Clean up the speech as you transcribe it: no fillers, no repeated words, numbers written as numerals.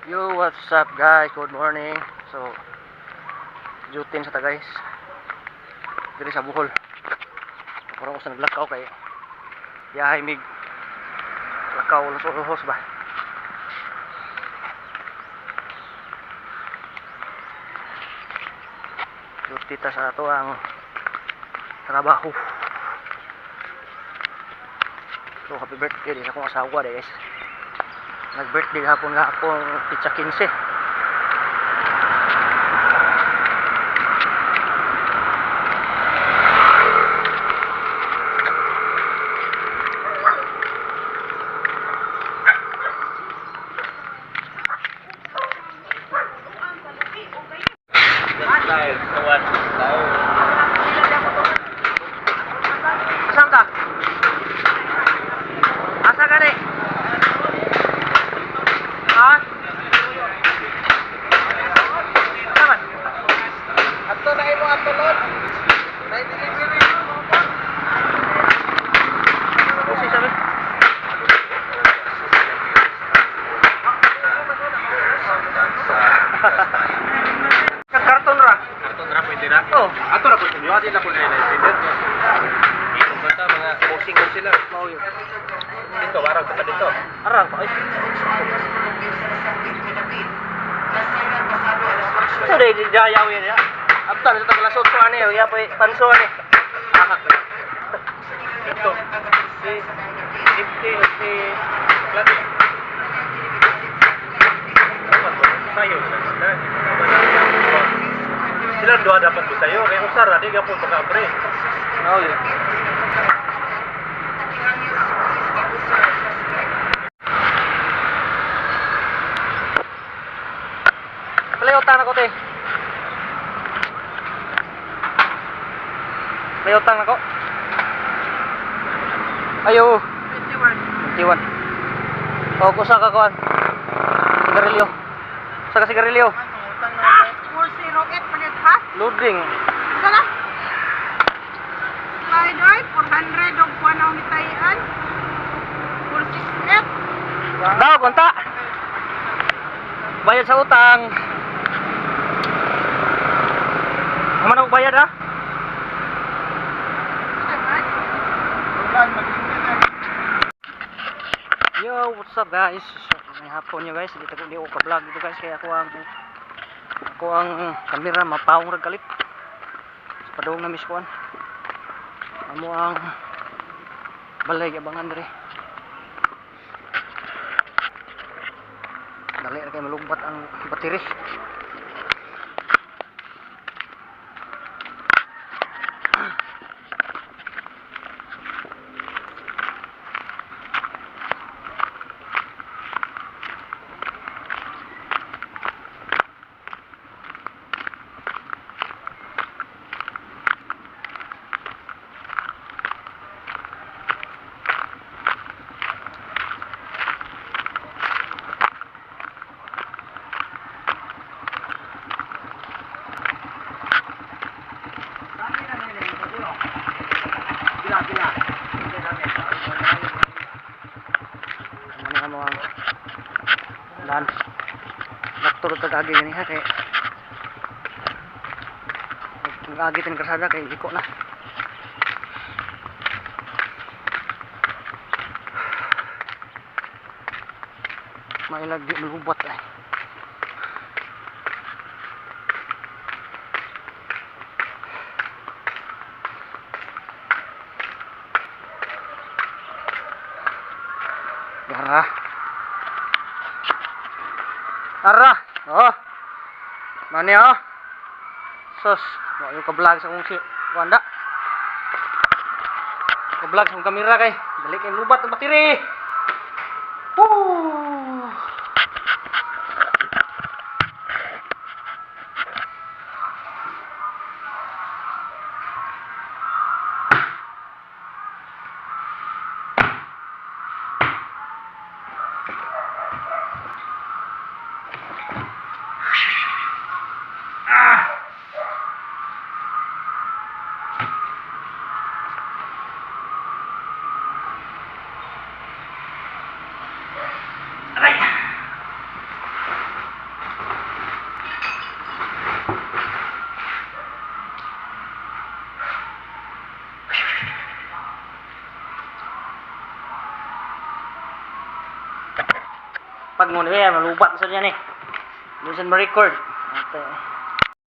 Yo, what's up, guys? Good morning. So, duty sa ta, guys. Diri sa Bohol. Parang ko sa naglakaw kay biyahe mig lakaw Los Ojos ba. Duty ta sa ato ang trabaho. So, happy birthday din sa akong asawa, guys. Nag-birthday hapon nga akong pitsa 15. Saan ka? Asa ka ni? Ha? Saan man? Ato na imo ato lod. Nay delivery. Pusi sabi. Karton ra. Karton ra pwede ra. Oh. Ato ra pud ninyo, ati na pud nila pwede. Ito basta mga posing ko sila. Mao yun. Dito warag pa dito. Arang pa ay. So dai di jayaw yan ya. Abtan sa tagalasot ko ani, ya pa panso ani. Ahak. Dito. Si Dipti si Gladys. Dapat mo sayo na sila. Sila dua dapat mo sayo kay usara di gapon maka-abre. Mao yun. Play utang ako, te. Play utang ako. Ayo. 21. 21. O, kusa ka kuan. Sigarilyo. Sa ka sigarilyo. Ah! 408 pa ha? Loading. Isa na? Slide oy, 400 og kuan ang nitayan. 468. Daw, konta. Bayad sa utang. Naman ako bayad ha? Yo, what's up, guys? So, may hapon nyo, guys. Dito ko di ko ka-vlog dito, guys, kaya ako ang kamera mapawong rag kalit. Sa padung na miss kuan. Amo ang balay abangan diri. Dali ra kay malugbat ang battery. Ano nga mo ang daan. Doktor tag-agi gani ha kay nag-agi tin kalsada kay liko na. Mailag di malubat ay. Gara. Ara. Oh. Mani oh. Sus, wa yung ka-vlog sa akong si Wanda. Ka-vlog sa akong kamera kay dali kay lubat ang battery. Woo! Ah! Pag mo niya, malubat sa niya ni. Minsan ma-record. Ate.